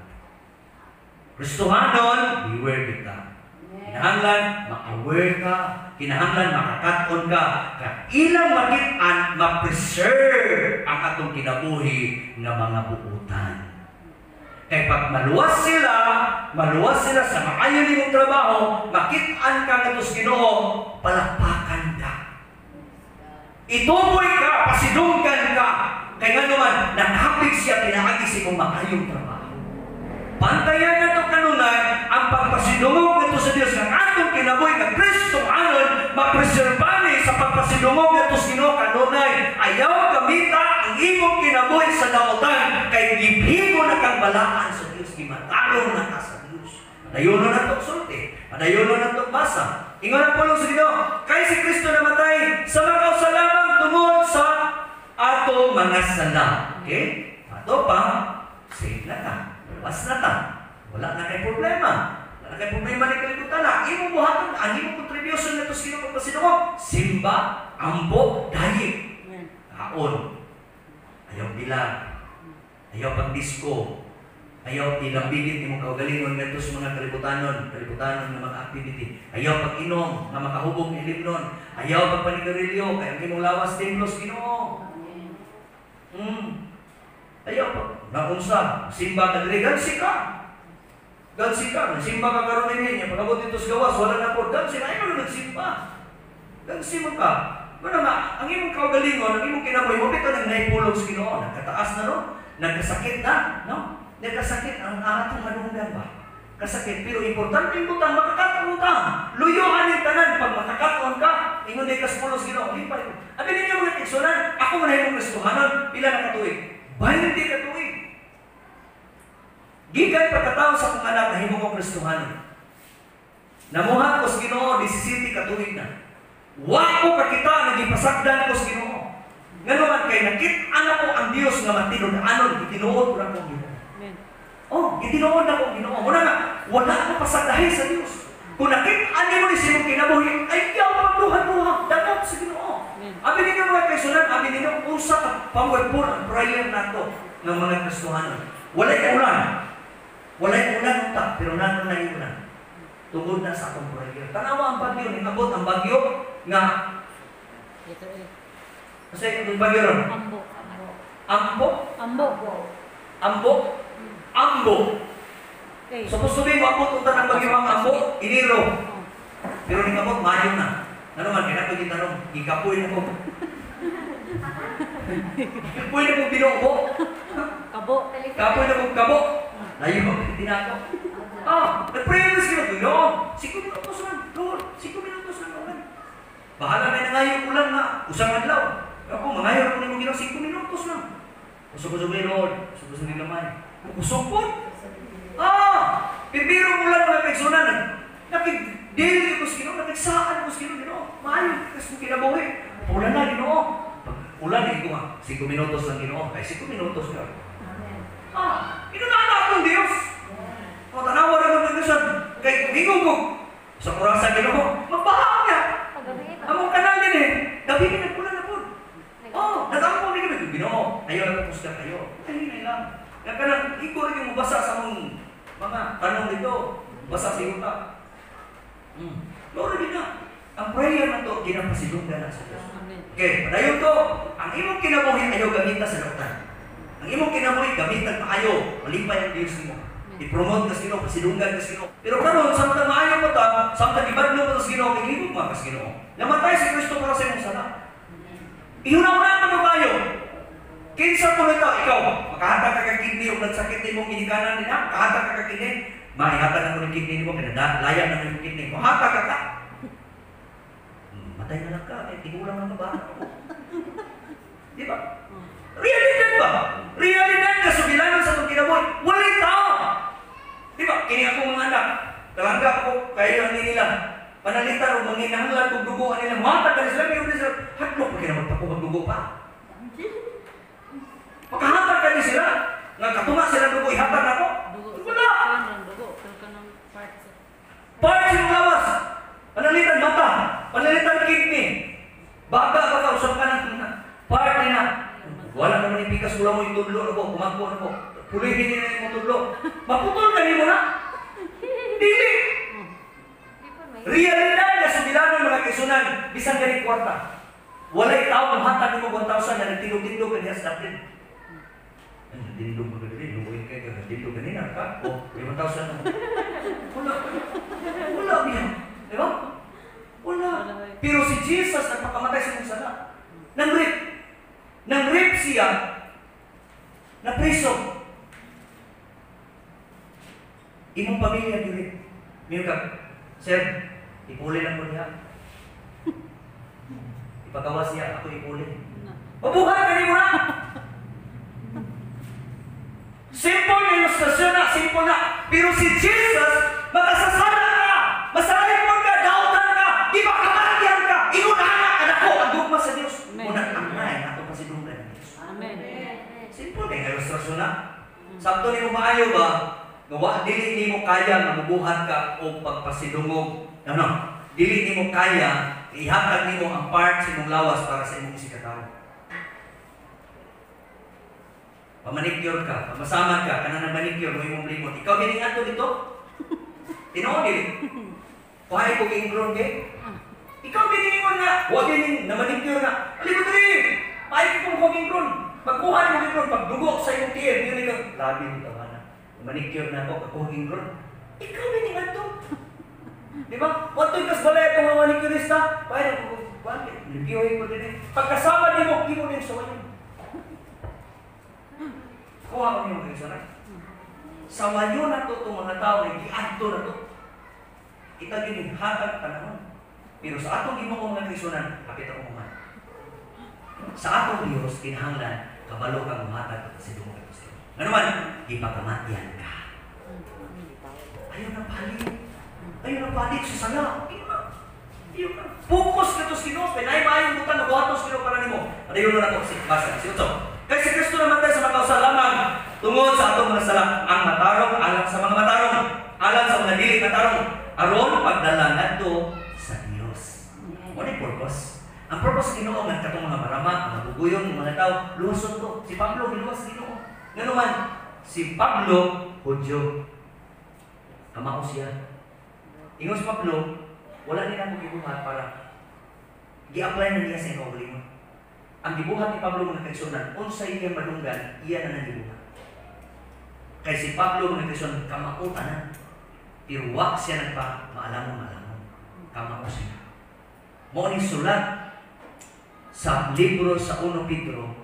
Kristohanon, beware kita. Kinahanglan ma-aware ka, kinahanglan makakat-on ka, ka ilang makit-an, ma-preserve ang atong kinabuhi nga mga buutan. Kay pag maluwas sila sa maayo nimong trabaho, makit-an ka ngadto sa Ginoo, palakpakan ka. Ituboy ka, pasidunggan ka. Kay ngano man, nakapig siya pinaagi sa imong maayong trabaho. Pantayan na ito kanunay, ang pagpasidungog nito sa Diyos ng atong kinabuhi nga Kristohanon, mapreserbani sa pagpasidungog nito sa Ginoo kanunay. Ayaw gamita ang imong kinabuhi sa daotan, kay gibhigo na kang balaan sa Diyos, gimatarong na ka sa Diyos. Padayono na ito sulti, padayono na ito basa. Ingon ang pulong sa Ginoo, kay si Kristo namatay sa makausa lamang tungod sa atong mga sala. Okay? Ato pa, save na ka. Luwas na ta. Wala na kay problema. Wala na kay problema ni kalibutan na. Imong buhaton, ang imong contribution nito sa Ginoo pagpasidungog, simba, ambo, dayik. Kaon. Ayaw bilang. Ayaw pagdisko. Ayaw ilambigit imong kaugalingon ngadto sa mga kalibutanon, kalibutanon nga mga activity. Ayaw pag-inom nga makahubog ni ilimnon. Ayaw pagpanigarilyo kay ang imong lawas templo sa Ginoo. Ayaw pa. Naunsa, simba ka diri, gansi ka. Gansi ka, simba ka karon ninyo, pag-abot dito sa gawas, wala na po. Gansi na, ayaw na nagsimba. Gansi mo ka. Wala nga, ang imong kaugalingon, ang imong kinabuhi, mo bitaw nang naipulog sa Ginoo, nagkataas na no, nagkasakit na, no? Nagkasakit ang atong madunggan ba? Kasakit, pero importante yung butang, makakataon ka. Luyuan yung tanan, pag makakataon ka, ingon di kas pulog sa Ginoo, lipay ko. Abi ninyo mga tigsunan, ako man ay mong Kristohanon, pila na katuig? 20 katuig. Gikan pagkatao sa akong anak, nahimo ko Kristohanon. Namuhat ko sa Ginoo, 17 katuig na. Wa ko kakita, nagipasakdan ko sa Ginoo. Ngano man kay nakit-an ako ang Dios nga matinud-anon, gitinuod ko na akong Ginoo. Oh, gitinuod na akong Ginoo. Muna nga, wala ko pasagdahi sa Dios. Kung nakit-an nimo ni sa imong kinabuhi, ayaw pagduha-duha, dangop sa Ginoo. Abi ninyo mga kaisunan, abi ninyo usa ka powerful ang prayer nato ng mga Kristohanon. Walay ulan. Walay ulan unta, pero nano na ulan. Tungod na sa akong prayer. Tanawa ang bagyo, ningabot ang bagyo nga kasi yung bagyo ron? Ambo. Ambo? Ambo. Ambo? Ambo. Okay. Supposed to be, maabot unta ng bagyo ang ambo, Enero. Pero ningabot, Mayo na. Ano man, kaya ko gitanong, gikapoy na ko. Gikapoy na kong binubo. Kabo. Kapoy na kong kabo. Layo, tinako. Ah, nag-pray na sila. Ginoo, 5 minutos lang. Lord, 5 minutos lang. Ulan. Bahala na nangayo ulan nga. Usang adlaw. Ako, mangayo ako nimo Ginoo, 5 minutos lang. Usog-usog ni Lord. Usog-usog ni gamay. Usog po. Ah, pipirong ulan mga kaigsunan. Nakig-deal ko sa Ginoo, nakigsaan ko sa Ginoo, Ginoo. Maayo kasi kong kinabuhi. Ulan na, Ginoo. Pag ulan, eh, ko nga, 5 minutos lang Ginoo. Ay, 5 minutos lang. Ah, inunaan na akong Diyos. O, tanawa rin ang mga kay mingon ko, sa kurasa Ginoo, magbaha niya. Among kanal din eh. Gabi ni nagpula na po. Oh, nagampo ni kami. Ginoo, ayaw na tapos ka kayo. Ay, hinay lang. Nga kanang, ikaw rin yung mabasa sa mong mga tanong dito. Basa sa yuta. Lord, din na. Ang prayer na to, ginapasilunggan na sa Diyos. Okay, padayon to. Ang imong kinabuhi, ayaw gamita sa dautan. Ang imong kinabuhi, gamitan maayo. Malipay ang Diyos nimo. I-promote ka sa Ginoo, pasilunggan ka sa Ginoo. Pero karon samtang maayo pa ta, samtang ibadlong ka sa Ginoo, kay libog man ka sa Ginoo. Namatay si Kristo para sa imong sala. Ihuna-una man kayo. Kinsa po nito, ikaw, makahatag ka kag kidney ug nagsakit nimong ginikanan din ha, makahatag ka kag kidney, maihatag ako ng kidney nimo kay layang na imong kidney. Mohatag ka ka. Matay na lang ka, kay tigulang na ka ba? Di ba? Realidad ba? Realidad nga sugilanon sa itong kinabuhi. Walay tao. Di ba? Kini ako mga anak, kalangga ko, kayo ang nila. Panalitan o manginahanglan kong dugo nila. Muhatag ka sila, mayroon sila. Hadlok pa kina magpakuha dugo pa. Makahatag ka ni sila. Nga katunga sila dugo, ihatag na ko. Wala. Parts yung lawas. Panalitan mata. Panalitan kidney. Baga baka usap ka ng part nila. Wala naman ipikas, wala mo yung tudlo na po, kumagpo na po. Pulihin nila yung tudlo. Maputol ka nimo na. Dili. Realidad na sugilanon mga kaisunan, bisan gani kwarta. Walay tao ang hatag nimo 1,000 na nagtindog-tindog kaniya sa daplin. Nagtindog mo dili, luoy kay ka nagtindog kanina ka. Oh, 5,000 na. Wala. Wala biya. Di ba? Wala. Pero si Jesus nagpakamatay sa imong sala. Nang-rape. Nang-rape siya na preso. Imong pamilya dili. Miyo ka, sir, ipuli lang ko niya. Ipagawa siya, ako ipuli. Mabuhay ka nimo na! Simple na ilustrasyon na, simple na. Pero si Jesus, makasasala ka, masalipon ka, dautan ka, di ba kamatyan ka, inunana ka na ko, ang dugma sa Diyos. Unang angay, ato pa si dugma ng Diyos. Amen. Simple na ilustrasyon na. Sabto nimo maayo ba, nga dili nimo kaya nga mubuhat ka o pagpasilungog. Ano? Dili nimo kaya ihatag nimo ang part sa imong lawas para sa imong isikatawo. Pamanicure ka, pamasaman ka, kanang nang manicure mo imong limot. Ikaw gining adto dito? Tinuod dili. Kuhay ko giingron kay. Ikaw giningon nga, wa gining na manicure nga. Ali mo diri. Paay ko kong giingron. Pagkuha nimo giingron, pagdugo sa imong tiil, yun ikaw labi mo tawana. Manicure na ako, ako giingron. Ikaw gining adto. Di ba? Watoy kas balay atong mga manicurista. Paay ko bakit? Lipiyoy ko din. Pagkasama nimo, imo din sa wayon. Kuha ko niyo kayo sana. Sa wayo na to itong mga tao, ay giadto na to. Kita yun hatag panahon. Pero sa atong Ginoo mga kaisunan, kapit ako mga. Sa atong Diyos, kinahanglan, kabalo kang muhatag sa dumo ito sa iyo. Ano man, ipakamatyan ka. Ayaw na balik. Ayaw na balik sa sala. Ayaw na. Focus ka to sa Ginoo. Pinay maayong butan, nabuhatos Ginoo para nimo. Ayaw na ako. Basa, si Utso. Kay si Kristo namatay sa makausa lamang tungod sa atong mga sala, ang matarong alang sa mga matarong, alang sa mga dili matarong, aron pagdala ngadto sa Dios. Mo ni purpose. Ang purpose Ginoo nga katong mga marama, mga buguyon, mga tao, luwason to. Si Pablo giluwas Ginoo. Ngano man si Pablo Hudyo. Kamao siya. Ingon si Pablo, wala nila ko gibuhat para gi-apply na niya sa kaugalingon. Ang gibuhat ni Pablo mga kaigsuonan, unsay iyang madunggan, iya na nang gibuhat. Kay si Pablo mga kaigsuonan, kamao tanan. Pero wa siya nagpa maalamon-maalamon. Kamao siya. Mao ni sulat sa libro sa 1 Pedro,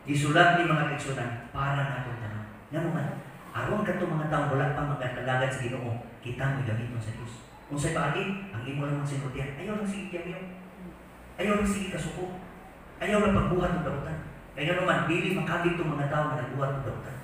gisulat ni mga kaigsuonan para nato tanan. Ngano man, aron kadtong mga tawo wala pa magkatalagan sa Ginoo, kita mo gamiton sa Dios. Unsay paagi? Ang imo lang sinultian. Ayaw lang sige kiyang. Ayaw lang sige kasuko. Ayaw lang pagbuhat ng dautan. Kaya naman, dili makabig itong mga tao na nagbuhat ng dautan.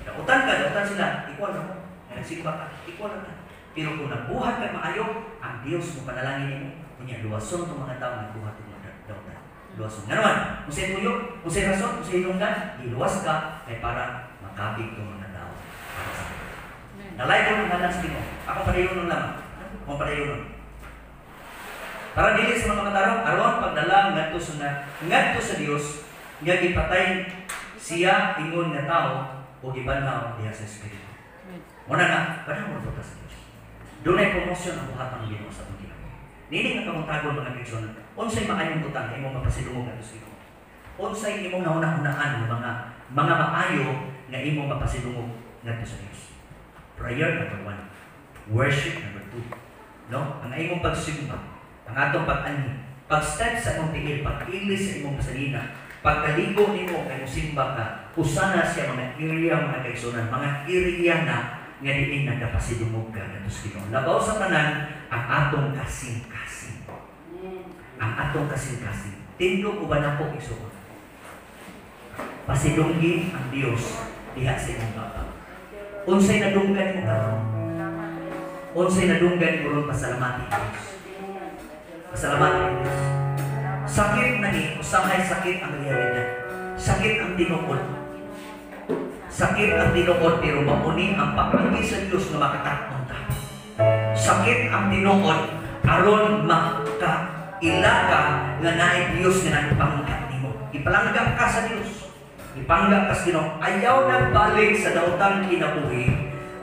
Dautan ka, dautan sila, equal na mo. Nagsimba ka, equal na ka. Pero kung nagbuhat ka maayo, ang Diyos mo panalangin nimo, kunya luwason itong mga tao na nagbuhat ng dautan. Luwason. Nga naman, kung sa'yo tuyo, kung sa'yo rason, kung sa'yo hinungdan, iluwas ka, kay para makabig itong mga tao para sa akin. Nalay ko ng ngalan sa Ginoo. Ako padayonon lamang. Ako padayonon. Para dili sa mga matarong, aron pagdala ngadto sa Dios nga gipatay siya ingon nga tao o gibanhaw diha sa espiritu. Muna nga, panahon mo sa Dios. Dunay promotion ang buhatang Ginoo sa atong kinabuhi. Nini nga kamuntagon, mga kaigsoon, unsay maayong butang nga imong mapasidungog ngadto sa Ginoo? Unsay imong nahuna-hunaan nga mga maayo nga imong mapasidungog ngadto sa Dios? Prayer number one. Worship number two. No? Ang imong pagsimba, ang atong pag-anhi, pag-step sa imong tiil, pag-ilis sa imong gasolina, pagkaligo nimo kay mosimba ka, usa na siya mga area, mga kaigsuonan, mga area na nga diin nagapasidungog ka ngadto sa Ginoo. Labaw sa tanan ang atong kasing-kasing. Ang atong kasing-kasing. Tindog uban ako, igsuon. Pasidunggi ang Dios diha sa imong baba. Unsay nadunggan mo karon? Unsay nadunggan mo ron, pasalamati ang Dios. Pasalamati ang Dios. Sakit na ni, usahay sakit ang realidad. Sakit ang tinuod. Sakit ang tinuod, pero mauni ang paagi sa Dios nga makakat-on ta. Sakit ang tinuod aron makaila ka nga naay Dios nga nagpangkat nimo. Ipalangga ka sa Dios. Ipangga ka sa Ginoo. Ayaw nagbalik sa daotang kinabuhi.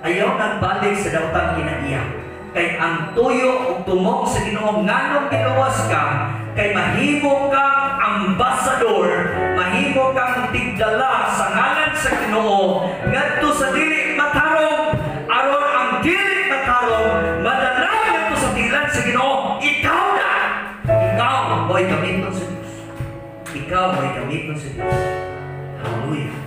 Ayaw nagbalik sa daotang kinaiya. Kay ang tuyo ug tumong sa Ginoo nganong giluwas ka kay mahimo kang ambasador, mahimo kang tigdala sa ngalan sa Ginoo ngadto sa dili matarong, aron ang dili matarong madala ngadto sa tilan sa Ginoo. Ikaw na. Ikaw mo'y gamiton sa Dios. Ikaw mo'y gamiton sa Dios. Hallelujah.